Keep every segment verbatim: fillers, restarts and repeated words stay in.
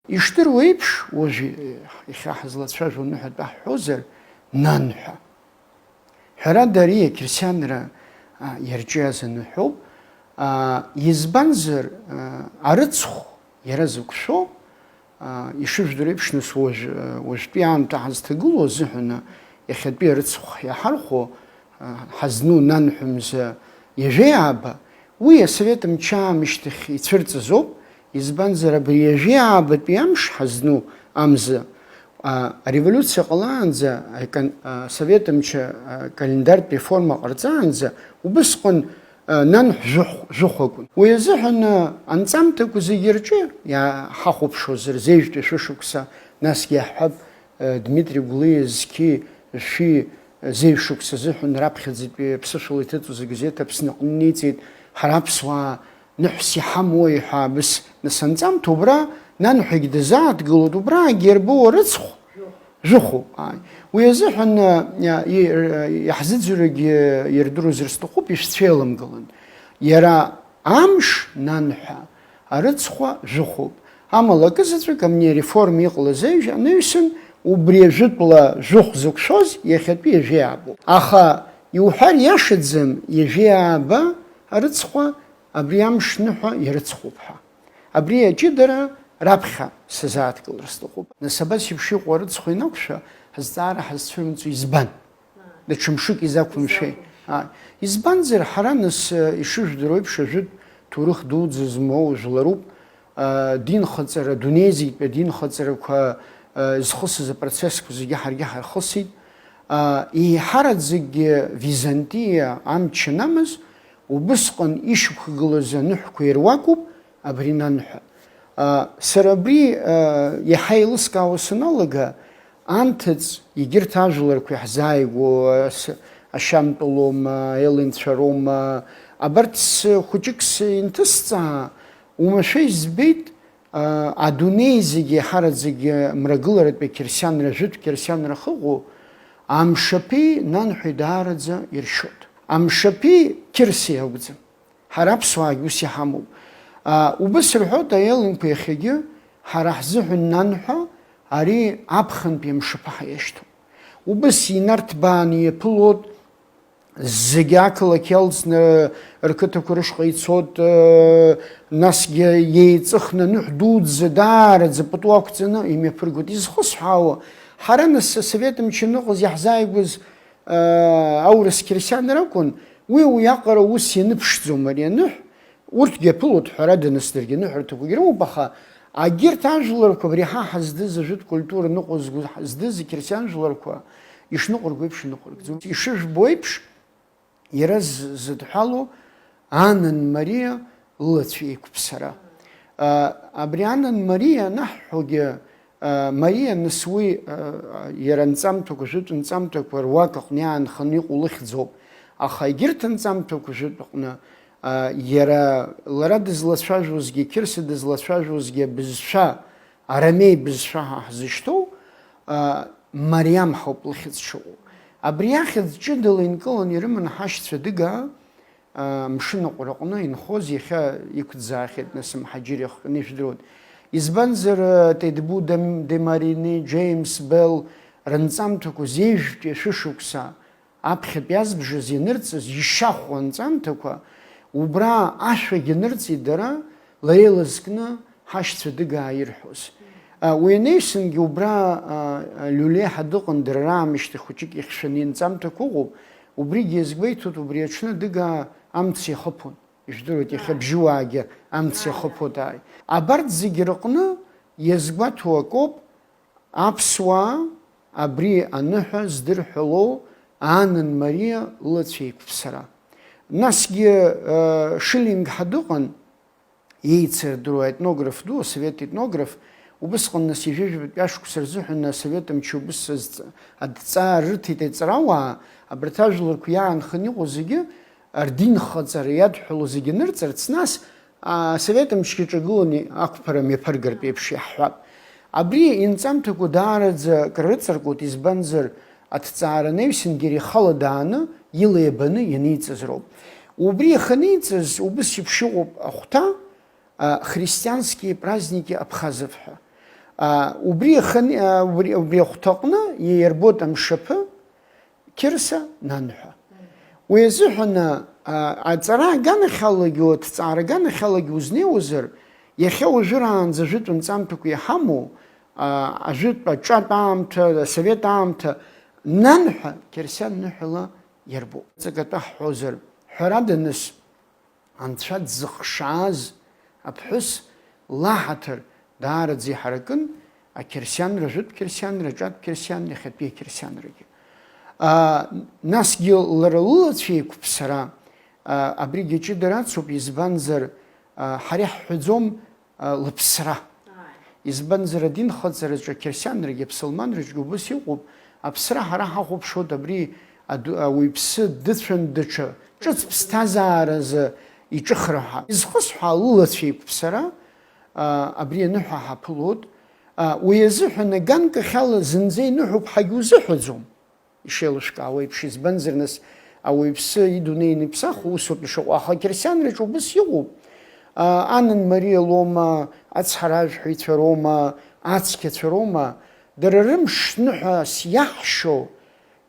Ишдыру еиԥш, уажә иахьа ҳазлацәажәо аныҳәатә ҳҳәозар, нанҳәа. Ҳәарада, ари ақьырсианра, а, иарҿиаз аныҳәоуп. А, избанзар, а, арыцхә иара зықәшәо, а, ишыжәдыруа еиԥш, нас уажә, а, уажәтәи аамҭа ҳазҭагылоу азыҳәан, а, иахьатәи арыцхә иаҳархәо, а, ҳазну нанҳәа мза ҩажәи ааба, уи асовет мчы аамышьҭахь ицәырҵыз ауп, избанзар, абри ҩажәи аабатәи амш ҳазну амза, а, ареволиуциа ҟалаанӡа, акан-, а, асовет мчы, а, календартә реформа ҟарҵаанӡа, убысҟан, а, нанҳә жәохә-, жәохә акәын. Уи азыҳәан, а, анҵамҭақәа зегьы рҿы иа-, ҳахәаԥшуазар, зежәтәи шәышықәса, насгьы иаҳҳәап, а, Дмитри Гәлиа зқьи жәшәи, а, зежә шықәса азыҳәан раԥхьаӡатәи аԥсышәала иҭыҵуаз агазеҭ Аԥсны аҟны иниҵеит, ҳара аԥсуаа ныҳәс иҳамои ҳәа абыс насанҵамҭа, убра нанҳәагь дазааҭгылоит, убраагьы иарбоу арыцхә жәохәуп, ааи. Уи азыҳәан, а, и-, иаҳзыӡырҩуагьы ирдыруазар сҭахуп, ишәцәеиламгалан. Иара амш нанҳәа, арыцхәа жәохәуп. Амала акызаҵәык амни ареформа иҟалаз аҩ-, анаҩсан, убри ажәытәла жәохә зықәшәоз иахьатәи ҩажәи аабоуп. Аха иуҳәар иашаӡам, ҩажәи ааба арыцхәа абри амш ныҳәа иарыцхәуп ҳәа. Абри аҷыдара раԥхьа сазааҭгылар сҭахуп. Нас абас еиԥш иҟоу арыцхә ианақәшәа, ҳазҵаара ҳазцәырымҵуа избан? Даҽа мшык изақәымшәеи? Ааи. Избанзар, ҳара нас, э, ишыжәдыруа еиԥш, ажәытә ҭоурых дуӡӡа змоу жәларуп, э, динхаҵара, дунеизегьтәи адинхаҵарақәа, э, зхысыз апроцессқәа зегьы ҳаргьы ҳархысит. Э, еиҳараӡакгьы Византиа амч анамаз, убысҟан ишьақәгылаз аныҳәқәа ируакуп абри нанҳәа. А, сара абри, а, иаҳа еилыскаауа саналага, анҭыҵ егьырҭ ажәларқәа иаҳзааигәоу, а, с-, ашьамтәалоума, аелинцәароума, абарҭ с-, хәыҷык синҭысҵаа, уамашәа избеит, а, адунеи зегьы иаҳараӡакгьы мрагыларатәи ақьырсианра, жәытә қьырсианра ахьыҟоу, амшаԥи нанҳәеи даараӡа иршьоит. Амшаԥи қьырсиа акәӡам. Ҳара аԥсуаагьы ус иҳамоуп. А, убыс рҳәоит аеллинқәа иахьагьы, ҳара ҳзыҳәан нанҳәа, ари аԥхынтәи амшаԥы ҳаиашьҭуп. Убыс инарҭбааны иаԥылоит, зегьы ақалақь иалҵны рқыҭақәа рышҟа ицоит, э, насгьы еиҵыхны аныҳә дуӡӡа даараӡа пату ақәҵаны имҩаԥыргоит. Изхысҳәаауа, ҳара нас асовет мчы аныҟаз иаҳзааигәаз аурыс қьырсианра акәын, уи уиаҟара ус ианыԥшӡом ари аныҳә, урҭгьы аԥылоит, ҳәарада, нас даргьы аныҳәарҭақәагьы рымоуп, аха агьырҭ ажәларқәа, абри ҳа ҳаздыз ажәытә культура ныҟәызго ҳаздыз ақьырсиан жәларқәа ишныҟәырго еиԥш иныҟәыргӡом. Ишыжәбо еиԥш, иара з-, зыдҳәалоу Анан Мариа лылацәа еиқәԥсара. А, абри Анан Мариа анаҳҳәогьы, Мариа, нас уи, иара анҵамҭақәа, жәытә нҵамҭақәа руак аҟны иаанханы иҟоу лыхьӡоуп, аха егьырҭ анҵамҭақәа жәытә аҟны, иара лара дызлацәажәозгьы, Қьырса дызлацәажәозгьы абызшәа, арамеи бызшәа ҳәа ҳзышьҭоу, Мариам ҳауп лыхьӡ шыҟоу. Абри ахьӡ ҷыдала инкыланы ирыман ҳашьцәа Дыгаа, Амшын аҟәраҟны инхоз иахьа иқәӡаахьеит, нас, мҳаџьыр иахҟьаны ижәдыруан. Избанзар, Тедбу Дам-, Демарини, Џеимс Белл рынҵамҭақәа зежәтәи ашәышықәса аԥхьатә иазбжаз ианырҵаз ишьахәу анҵамҭақәа, убра ашәагь анырҵеит дара, лара илызкны ҳашьцәа Дыгаа ирҳәоз. А, уи анаҩсангьы убра, а, а, Лиулеиҳа дыҟан, дара раамышьҭахь хәыҷык ихьшәаны инҵамҭақәа ыҟоуп, убригьы иазгәеиҭоит, убри аҽны Дыгаа амца иахыԥон, ижәдыруеит, иахьа абжьыуаагьы амца иахыԥоит, ааи. Абарҭ зегьы рыҟны иазгәаҭоу акоуп, аԥсуаа абри аныҳәа здырҳәалоу Анан Мариа лылацәа еиқәԥсара. Насгьы, а, Шиллинг ҳәа дыҟан, еицырдыруа аетнограф ду, асовет етнограф, убысҟан нас ҩажәи жәабатәи ашықәса рзыҳәан асовет мчы убыс азҵ-, адҵаа рырҭеит аҵарауаа, абарҭ ажәларқәа иаанханы иҟоу зегьы, рдинхаҵара иадҳәалоу зегьы нырҵарц, нас, асовет мчгьы ҿагыланы ақәԥара мҩаԥыргартә еиԥш иаҳҳәап. Абри инҵамҭақәа даараӡа крырыҵаркуеит, избанзар, аҭҵаара анаҩсангьы ихала дааны, ила иабаны ианиҵаз роуп. Убри иахьаниҵаз, убыс еиԥш иҟоуп ахәҭа, а, христианские праздники абхазов ҳәа. А, убри ахын-, а, убри, убри ахәҭаҟны иаирбоит амшаԥы, Қьырса нанҳәа. Уи азыҳәан, а, аҵара аганахьалагьы, аҭҵаара аганахьалагьы узнеиуазар, иахьа уажәраанӡа ажәытә нҵамҭақәа иҳамоу, а, ажәытә аҿатә аамҭа, асовет аамҭа, нанҳәа, қьырсиан ныҳәала иарбоуп. Ҵакатәы ҳҳәозар, ҳәарада, нас, Анцәа дзыхшааз аԥҳәыс лаҳаҭыр даараӡа иҳаракын, ақьырсианра, жәытә қьырсианра, аҿатә қьырсианра, иахьатәи ақьырсианрагьы. А, насгьы лара лылацәа еиқәԥсара, а, абригьы ҷыдара ацуп, избанзар, а, ҳара иаҳҳәаӡом, а, лыԥсра. Ааи. Избанзар, адинхаҵараҿы ақьырсианрагьы аԥсылманраҿгьы убас иҟоуп, аԥсра ҳара ҳахәаԥшуеит абри аду-, ауаҩԥсы дыцәан даҽа ҿыц ԥсҭазааразы иҿыхра ҳәа. Изхысҳәаау лылацәа еиқәԥсара, а, абри аныҳәа ҳаԥылоит. А, уи азыҳәан аганкахьала зынӡа иныҳәоуп ҳәагьы узыҳәаӡом. Ишеилышәкаауа еиԥш, избанзар, нас, ауаҩԥсы идунеи ианыԥсахуа усоуп ишыҟоу, аха ақьырсианраҿы убас иҟоуп. А, Анан Мариа лоума, ацҳаражәҳәаҩцәа роума, ацқьацәа роума, дара рымш ныҳәас иаҳшьо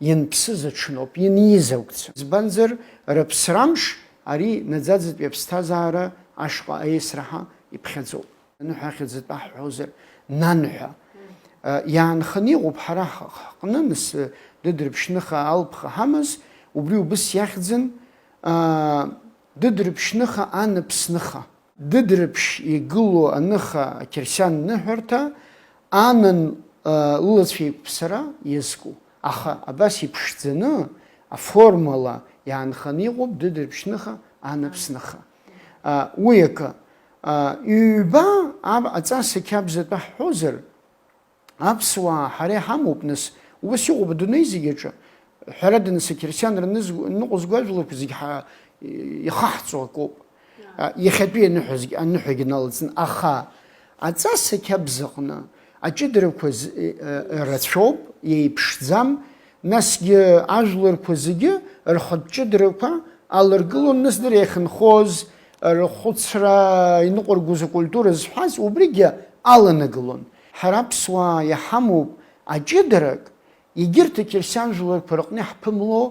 ианԥсыз аҽноуп, ианиз акәӡам. Избанзар, рыԥсрамш ари наӡаӡатәи аԥсҭазаара ашҟа аиасра ҳа иԥхьаӡоуп. Аныҳәа ахьӡатәы ҳҳәозар, нанҳәа. Э, иаанханы иҟоуп ҳара ҳҟны, нас, э, Дыдрыԥшьныха алԥха ҳамаз, убри убыс иахьӡын, а, Дыдрыԥшьныха аныԥсныха. Дыдрыԥшь игылоу аныха, ақьырсиан ныҳәарҭа, Анан, э, лылацәа еиқәԥсара иазку. Аха абас иԥшӡаны, аформала иаанханы иҟоуп Дыдрыԥшьныха аныԥсныха. А, уи акы. А, ҩба, аб-, аҵас ақьабзатәы ҳҳәозар, аԥсуаа ҳара иҳамоуп, нас, убас иҟоуп адунеи зегь аҿы. Ҳәарада, нас, ақьырсианра нызгә-, ныҟәызго ажәларқәа зегь ҳа-, ихаҳҵо акоуп. А, иахьатәи аныҳәазгь-, аныҳәагьы налҵны. Аха аҵас ақьабзаҟны аҷыдарақәа з-, э, э, рацәоуп, еиԥшӡам, насгьы ажәларқәа зегьы рхатә ҷыдарақәа аларгылон, нас дара иахьынхоз, рхәыцра иныҟәыргоз акультура зҳәаз, убригьы аланагалон. Ҳара аԥсуаа иҳамоуп аҷыдарак, егьырҭ ақьырсиан жәларқәа рыҟны иаҳԥымло,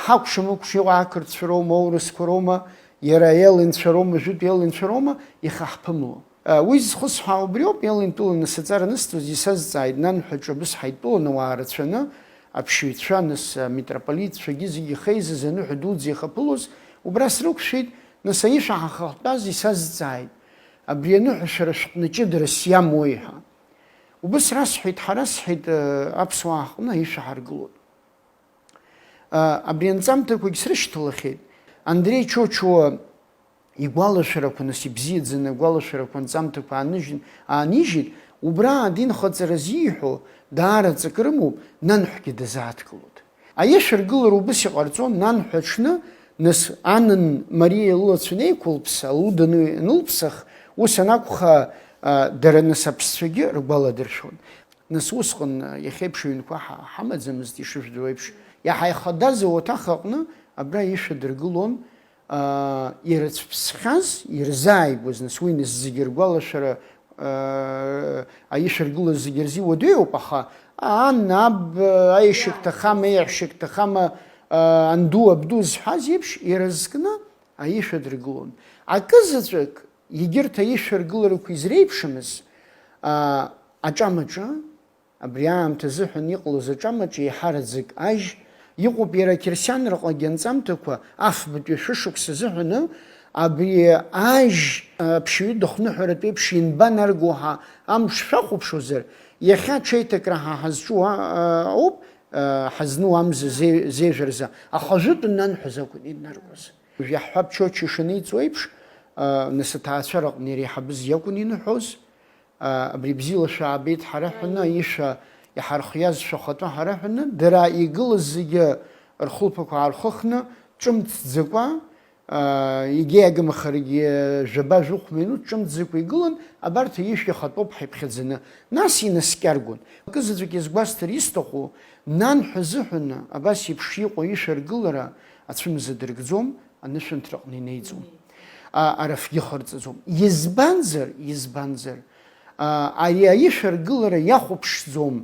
ҳакәша-мыкәша иҟоу ақырҭцәа роума, аурысқәа роума, иара аеллинцәа роума, жәытә аеллинцәа роума, ихаҳԥымло. Уи зхысҳәаау убриоуп, Еллин тәыла нас аҵара анысҵоз исазҵааит, нанҳәаҿа абыс ҳаидтәалан ауаа рацәаны, аԥшьаҩцәа, нас амитрополитцәагьы зегьы ихеизаз аныҳәа дуӡӡа ихаԥылоз, убра срықәшәеит, нас аишәа ҳахатәаз исазҵааит, абри аныҳәа шәара шәҟны ҷыдарас иамои ҳәа. Убыс расҳәеит, ҳа расҳәеит, аԥсуаа ҳҟны аишәа ҳаргылоит. Абри анҵамҭақәагь срышьҭалахьеит. Андреи Чочуа игәалашәарақәа, нас ибзиаӡаны агәалашәарақәа анҵамҭақәа ааныжьын, аанижьит, убра адинхаҵара зиҳәо даара ҵакы рымоуп, нанҳәгьы дазааҭгылоит. Аишәаргылара убыс иҟарҵон, нанҳәа аҽны, нас Анан Мариа лылацәа анеиқәылԥса, луда аны-, анылԥсах, ус анакәха, а, дара нас аԥсцәагьы ргәаладыршәон. Нас усҟан, а, иахьеиԥш аҩнқәа ҳа-, ҳамаӡамызт, ишыжәдыруа еиԥш, иаҳа ихадаз ауаҭах аҟны абра ишәа дыргылон, аа, ирыцәԥсхьаз, ирзааигәаз, нас уи нас зегьы ргәалашәара, аа, аишәа ргылаз зегьы рзы иуадаҩуп, аха ан, аб, аишьа гәҭахама, еиҳәшьа гәҭахама, аа, анду, абду зҳәаз еиԥш, иразкны аишәа дыргылон. Акы заҵәык, егьырҭ аишәа ргыларақәа изреиԥшымыз, аа, аҿамаҿы, Абри аамҭа азыҳәан иҟалоз аҿамаҿы еиҳараӡак ажь, иҟоуп иара ақьырсианраҟагьы анҵамҭақәа, афбатәи ашәышықәса азыҳәаны, абри ажь, аԥшьаҩы дыхныҳәаратәеиԥш ианбанарго ҳәа амш шәахәаԥшуазар, иахьа аҽеиҭакра ҳа ҳазҿу а-, а-, ауп, а, ҳазну амза зе-, зежәа рзы, аха ажәытәан нанҳәаз акәын инаргоз. Уажә иаҳҳәап, Чочи ишаниҵо еиԥш, а, нас аҭаацәараҟны иара иаҳабыз иакәын иныҳәоз, А, абри бзиала шәаабеит ҳара ҳәаны, аишәа иҳархиазшәа ахатәы ҳара ҳәаны, дара игылаз зегьы рхәылԥақәа аархыхны, ҿымҭӡакәа, а, егьа иагымхаргьы жәаба-жәохә минуҭ ҿымҭӡакәа игылан, абарҭ аишәа ихатәоуп ҳаиԥхьаӡаны. Нас инаскьаргон. Акы заҵәык иазгәасҭар исҭаху, нанҳәа азыҳәаны абас еиԥш иҟоу аишәа ргылара ацәымза дыргӡом, анышәынҭраҟны инеиӡом. А, арафгьы хырҵаӡом. Избанзар, избанзар, Ари аишәа ргылара иахәаԥшӡом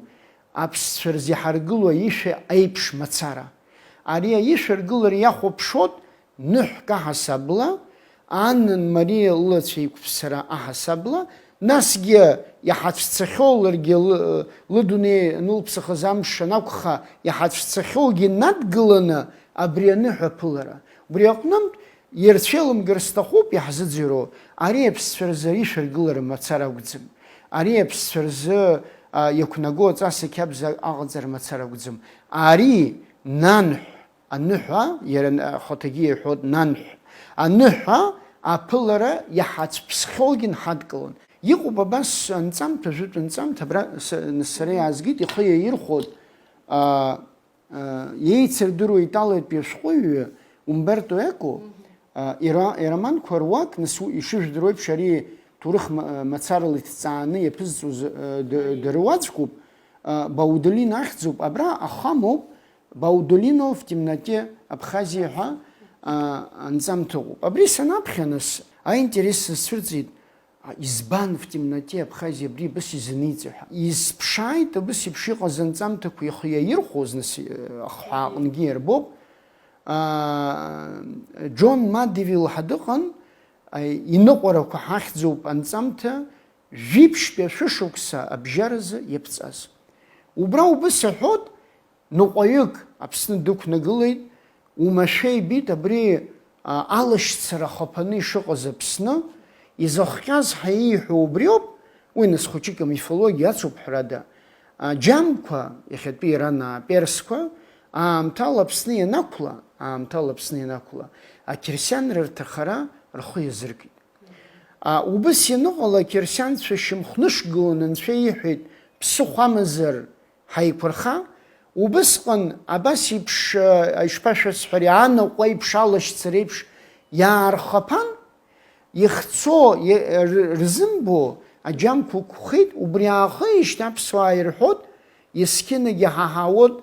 аԥсцәа рзы иҳаргыло аишәа аиԥш мацара. Ари аишәа ргылара иахәаԥшуеит ныҳәк аҳасабала, Аннан Мариа лылацәа еиқәԥсара аҳасабала, насгьы иҳацәцахьоу ларгьы лы-, лыдунеи анылԥсахыз амш анакәха, иҳацәцахьоугьы надгыланы абри аныҳәа аԥылара. Убри аҟнытә, ирцәеилымгар сҭахуп иаҳзыӡырҩуа, ари аԥсцәа рзы аишәа ргылара мацара акәӡам. Ари аԥсцәа рзы, а, иақәнаго аҵас ақьабз аҟаҵара мацара акәӡам. Ари нанҳә, аныҳәа, иара н-, ахаҭагьы иҳәоит нанҳә. Аныҳәа аԥылара иҳацәԥсхьоугьы нҳадкылон. Иҟоуп абас анҵамҭа, жәытә анҵамҭа, абра с-, сара иаазгеит, ихы иаирхәоит, а, Еицырдыруа италиатәи ашәҟәыҩҩы Умберто Еко, а, ира-, ироманқәа руак, нас, у-, ишыжәдыруа еиԥш, ари ҭоурых ма-, мацарала иҭҵааны иаԥызҵоз, а, д-, дыруаӡәкуп, а, Баудулино ахьӡуп, абра ахамоуп, Баудулино в темноте Абхазии ҳәа, а, анҵамҭа ыҟоуп. Абри санаԥхьа, нас, аинтерес сызцәырҵит, А, избан в темноте Абхазии абри абас изаниҵо ҳәа? Исԥшааит абас еиԥш иҟаз анҵамҭақәа ихы иаирхәоз, нас, э, ахҳәааҟынгьы иарбоуп. А, Џьон Мадивил ҳәа дыҟан, а, Иныҟәарақәа ҳахьӡуп анҵамҭа, жәиԥшьтәи ашәышықәса абжьаразы иаԥҵаз. Убра убас аҳәот, Ныҟәаҩык Аԥсны дықәнагылеит, уамашәа ибеит абри, а, алашьцара хаԥаны ишыҟаз Аԥсны, изыхҟьаз ҳәа ииҳәо убриоуп, уи нас хәыҷык амифологиа ацуп, ҳәарада, аџьамқәа, иахьатәи Иран аперсқәа, аамҭала Аԥсны ианақәла, аамҭала Аԥсны ианақәла, ақьырсианра рҭахара рхы иазыркит. А, убыс ианыҟала, ақьырсианцәа шьамхнышгылон, Анцәа иҳәеит, ԥсыхәа амазар, ҳаиқәырха, убысҟан абас еиԥш, а, ишԥашәасҳәари, анаҟә еиԥш, алашьцара еиԥш иаархаԥан, ихцо, и-, р-, рзымбо аџьамқәа ықәхеит, убри аахыижьҭеи аԥсуаа ирҳәот, есқьынагьы ҳаҳауот,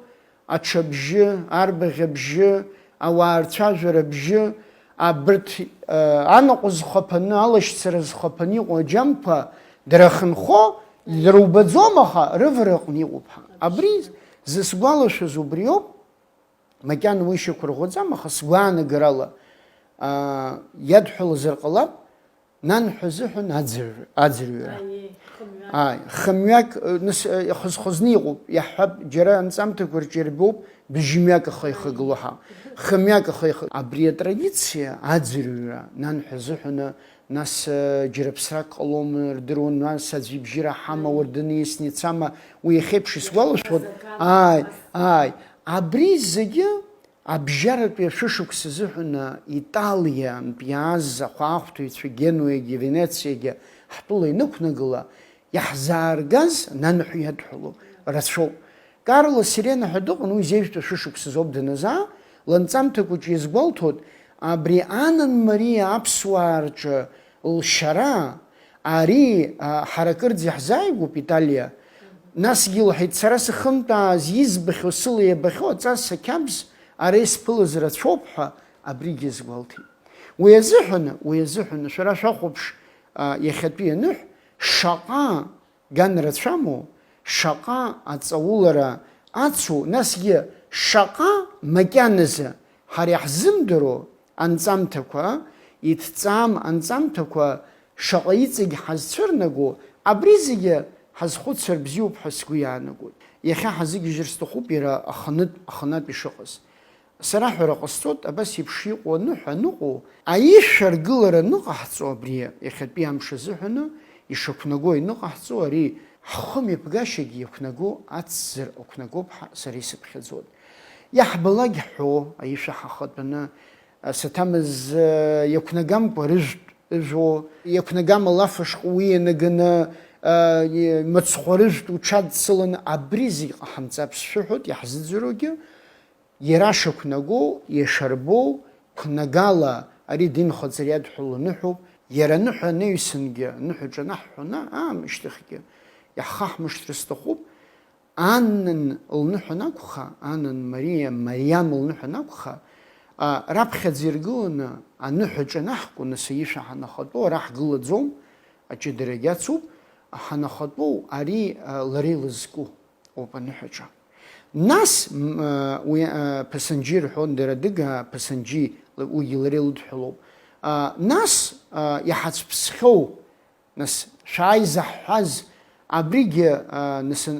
аҽабжьы, арбаӷь абжьы, ауаа рцәажәара абжьы, абырҭ, э, анаҟә зхаԥаны, алашьцара зхаԥаны иҟоу аџьамқәа дара рхынҳәы, дара убаӡом, аха рывараҟны иҟоуп ҳәа. Абри зысгәалашәаз убриоуп, макьана уи шьақәырӷәӷәаӡам, аха сгәаанагарала, а, иадҳәалазар ҟалап, Нанҳәа азыҳәан аӡыр-, аӡырҩра. Аиеи, хымҩак. Ааи, хымҩак, э, нас, э, хыз-, хызны иҟоуп, иаҳҳәап, џьара анҵамҭақәа рҿы ирбоуп, бжьмҩак ахы ихагылоу ҳа. Хымҩак ахы ихы-, абри атрадициа аӡырҩра, нанҳәа азыҳәан, нас, э, џьара ԥсрак ҟалом, рдыруан, нас аӡә ибжьы раҳама, уардын ииасны ицама, уи иахьеиԥш исгәалашәоит. Ааи, ааи, абри зегьы Абжьаратәи ашәышықәса азыҳәан Италиантә иааз ахәаахәҭыҩцәа Генуагьы Венециагьы ҳтәыла инықәнагыла, иаҳзааргаз ананҳәа иадҳәалоу рацәоуп. Карло Сирена ҳәа дыҟан, уи зежәтәи ашәышықәсазоуп даназаа, ланҵамҭа хәыҷы иазгәалҭоит, абри Анан Мариа аԥсуаа рҿы лшьара, Ари, а, ҳара кырӡа иаҳзааигәоуп, Италиа. Насгьы илҳәеит, сара сахьынтәааз избахьоу, сыла иабахьоу аҵас ақьабз ара исԥылаз рацәоуп ҳәа абригьы азгәалҭеит. Уи азыҳәаны, уи азыҳәаны, шәара шәахәаԥш, а, иахьатәи аныҳә, шаҟа ган рацәамоу, шаҟа аҵаулара ацу, насгьы шаҟа макьаназы ҳара иаҳзымдыруа анҵамҭақәа, иҭҵаам анҵамҭақәа шаҟа иҵегь ҳазцәырнаго, абри зегьы ҳазхәыцыр бзиоуп ҳәа сгәы иаанагоит. Иахьа ҳазыгьежьыр сҭахуп иара аханытә, аханатә ишыҟаз. Сара аҳәара ҟасҵоит, абас еиԥш иҟоу аныҳәа аныҟоу, аишәа ргылара аныҟаҳҵо абри иахьатәи амш азыҳәаны ишақәнаго ианыҟаҳҵо, ари ҳхымҩаԥгашьагьы иақәнаго ацзар ықәнагоуп ҳәа сара исыԥхьаӡоит. Иаҳбалак ҳҳәо, аишәа ҳахатәаны, Саҭамыз, э, иақәнагамкәа рыжәтә ыжәуо, иақәнагам алаф ашҟа уи ианаганы, э, и-, мыцхәы рыжәтә уҽадсыланы, абри зегь ҟаҳамҵап сшәыҳәоит, иаҳзыӡырҩуагьы, иара шақәнаго, иашарбоу, қәнагала ари динхаҵар иадҳәалоу аныҳәоуп, иара аныҳәа анаҩсангьы, аныҳәаҿы анаҳҳәо, ана-, аамышьҭахьгьы иаҳхаҳмыршҭыр сҭахуп, Аннан лныҳәа анакәха, Аннан Мариа, Мариам лныҳәа анакәха, а, раԥхьаӡа иргыланы аныҳәаҿы анаҳкуа, нас аишәа ҳанахатәо, ара ҳгылаӡом, аҷыдарагь ацуп, ҳанахатәоу ари, а, лара илызку ауп аныҳәаҿа. Нас, м, а, уи, а, Ԥасанџьи рҳәон, дара адыга Ԥасанџьи, уигьы лара илыдҳәалоуп. А, нас, а, иҳацәԥсхьоу, нас, шәааи заҳҳәаз, абригьы, а, нас, а,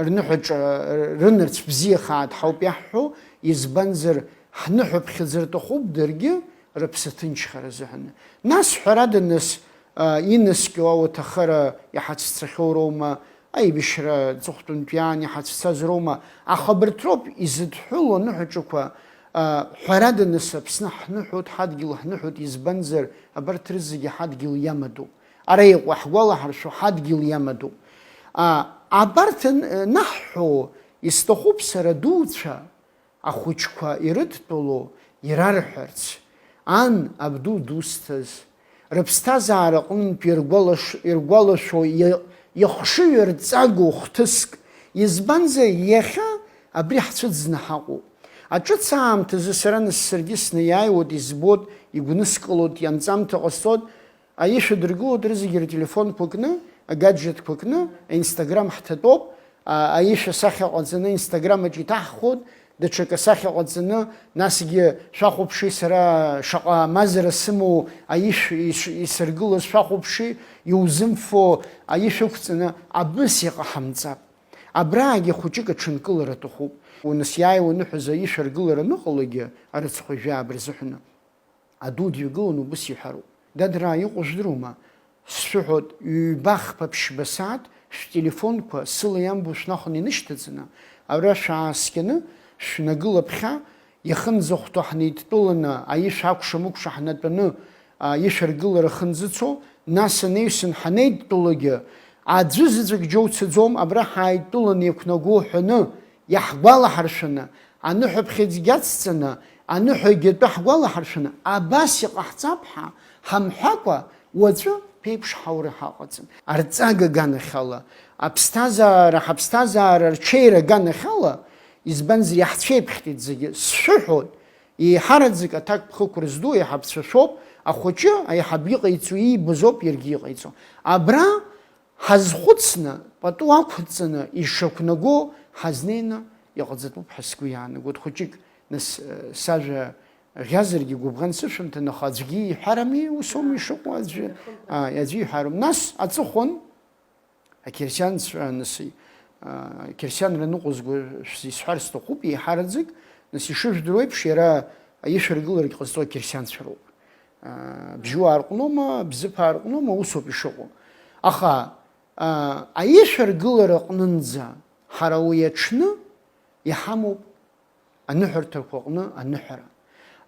рныҳәаҿа, а, рынарцә бзиахааит ҳауп иаҳҳәо, избанзар, ҳныҳәаԥхьаӡа рҭахуп даргьы рыԥсы ҭынчхара азыҳәаны. Нас, ҳәарада, нас, а, инаскьоу ауаҭахара иҳацәцахьоу роума, аибашьра аҵыхәтәантәи аан иҳацәцаз роума, аха абарҭ роуп изыдҳәылоу аныҳәаҿақәа, а, ҳәарада, нас, Аԥсны ҳныҳәоит, ҳадгьыл ҳныҳәоит, избанзар, абарҭ рызегьы ҳадгьыл иамадоуп. Ара иҟоу ҳгәалаҳаршәо ҳадгьыл иамадоуп. А, абарҭ ан-, анаҳҳәо, исҭахуп сара дуцәа, ахәыҷқәа ирыдтәалоу ирарҳәарц, ан, абду дусҭаз, рыԥсҭазаара аҟнынтә иргәалаш-, иргәалашәо иа-, ихшыҩ рҵагоу хҭыск, избанзар, иахьа абри ҳцәыӡны ҳаҟоуп. Аҿыц аамҭазы сара нас саргьы снеиааиуеит, избоит, игәныскылоит, ианҵамҭа ҟасҵоит, аишәа дыргылоит рызегьы ртелефонқәа кны, агаджетқәа кны, аинстаграм ҳҭатәоуп, а, аишәа сахьа ҟаҵаны инстаграмаҿ иҭаҳхуеит, даҽакы асахьа ҟаҵаны, насгьы шәахәаԥши, сара шаҟа мазара сымоу аишә иш-, исыргылаз шәахәаԥши, иузымфо аишә ықәҵаны, абыс иҟаҳамҵап. Абраагьы хәыҷык аҽынкылара аҭахуп. Унас иааиуа аныҳәаза аишәа аргылара аныҟалогьы, арыцхә жәаба рзыҳәаны. Аду дҩагылан убыс иҳәароуп. Дадраа, иҟоу жәдыруама? Сшәыҳәоит, ҩба-хԥа ԥшьба сааҭ шәтелефонқәа сыла иамбо шәнахәаны инышьҭаҵаны, ара шәааскьаны шәнагыла ԥхьа, иахынӡахәҭоу ҳнеидтәыланы, аишәа акәша-мыкәша ҳнатәаны, аишәаргылара ахьынӡацо, нас анаҩсан ҳанеидтәалогьы, аӡәы заҵәык џьоуцаӡом, абра ҳааидтәыланы иақәнаго ҳәаны, иаҳгәалаҳаршәаны, аныҳәаԥхьыӡгьы ацҵаны, аныҳәагьы атәы ҳгәалаҳаршәаны, абас иҟаҳҵап ҳәа ҳамҳәакәа, уаҵәы ԥеиԥш ҳаура ҳаҟаӡам. Арҵага аганахьала, аԥсҭазаара, ҳаԥсҭазаара рҽеира аганахьала, избанзар, иаҳцәеиԥхьеит зегьы, сшәыҳәоит, еиҳараӡак аҭакԥхықәра зду аиҳабацәа шәоуп, ахәыҷы аиҳаб иҟаиҵо иибоз ауп иаргьы иҟаиҵо. Абра ҳазхәыцны, пату ақәҵаны ишақәнаго ҳазнеины иҟаҵатәуп ҳәа сгәы иаанагоит. Хәыҷык, нас, э, сажәа ӷьазаргьы гәыбӷан сышәымҭан, аха аӡәгьы иҳәарами, усоума ишыҟоу аӡәы? Ааи, аӡәы иҳәарым. Нас аҵыхәан ақьырсианцәа, нас, а, ақьырсианра ныҟәызго шәзисҳәар сҭахуп, еиҳараӡак, нас, ишыжәдыруа еиԥш, иара аишәаргыларагь ҟазҵо ақьырсианцәа роуп. А, бжьуаа рҟноума, бзыԥаа рҟноума, усоуп ишыҟоу. Аха, а, аишәаргылара аҟнынӡа ҳара уи аҽны иҳамоуп аныҳәарҭақәа аҟны аныҳәара.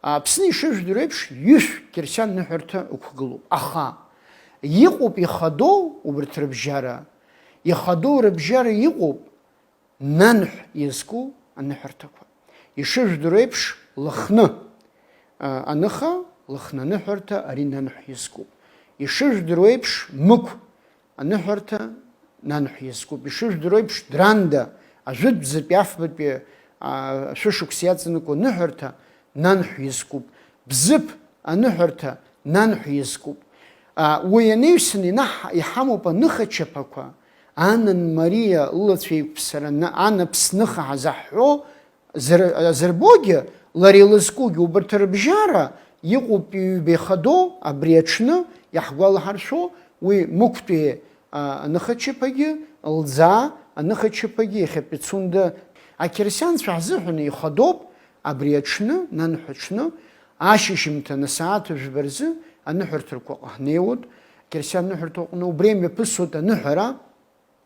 Аԥсны ишыжәдыруа еиԥш, ҩышә қьырсиан ныҳәарҭа ықәгылоуп. Аха иҟоуп ихадоу убарҭ рыбжьара, ихадоу рыбжьара иҟоуп нанҳә иазку аныҳәарҭақәа. Ишыжәдыруа еиԥш, Лыхны, а, аныха, Лыхны аныҳәарҭа ари нанҳә иазкуп. Ишыжәдыруа еиԥш, Мықә аныҳәарҭа нанҳә иазкуп. Ишыжәдыруа еиԥш, Дранда, ажәытәӡатәи афбатәи, а, шәышықәса иаҵанакуа аныҳәарҭа нанҳә иазкуп. Бзыԥ аныҳәарҭа нанҳә иазкуп. А, уи анаҩсан инаҳ-, иҳамоуп аныхачаԥақәа, Анан Мариа лылацәа еиқәԥсара, на-, анаԥс ныха ҳазаҳҳәо, Зыр-, зырбогьы, лара илызкугьы убарҭ рыбжьара иҟоуп ҩба ихадоу, абри аҽны иаҳгәалаҳаршәо, уи Мықәтәи, а, аныхачаԥагьы, Лӡаа аныхачаԥагьы, иахьа Пицунда. Ақьырсианцәа ҳзыҳәан ихадоуп абри аҽны, нанҳә аҽны, ашьыжьымҭан асааҭ жәба рзы аныҳәарҭақәа ҟаҳнеиуеит, ақьырсиан ныҳәарҭаҟны убри имҩаԥысуеит аныҳәара.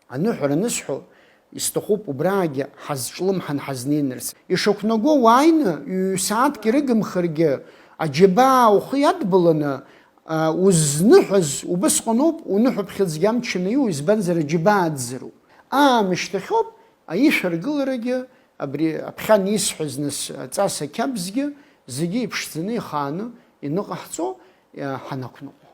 Аныҳәара анысҳәо, исҭахуп убраагьы ҳазҿлымҳан ҳазнеинарц. Ишақәнаго уааины, ҩ-сааҭк ирыгымхаргьы, аџьабаа ухы иадбаланы, а, узныҳәаз убысҟаноуп, уныҳәаԥхьыӡгьы амч анаиу, избанзар, аџьабаа аӡзароуп. Аамышьҭахьоуп аишәаргыларагьы, абри аԥхьан исҳәаз нас аҵас ақьабзгьы, зегьы иԥшӡаны ихааны иныҟаҳҵо, а, ҳанақәныҟәо.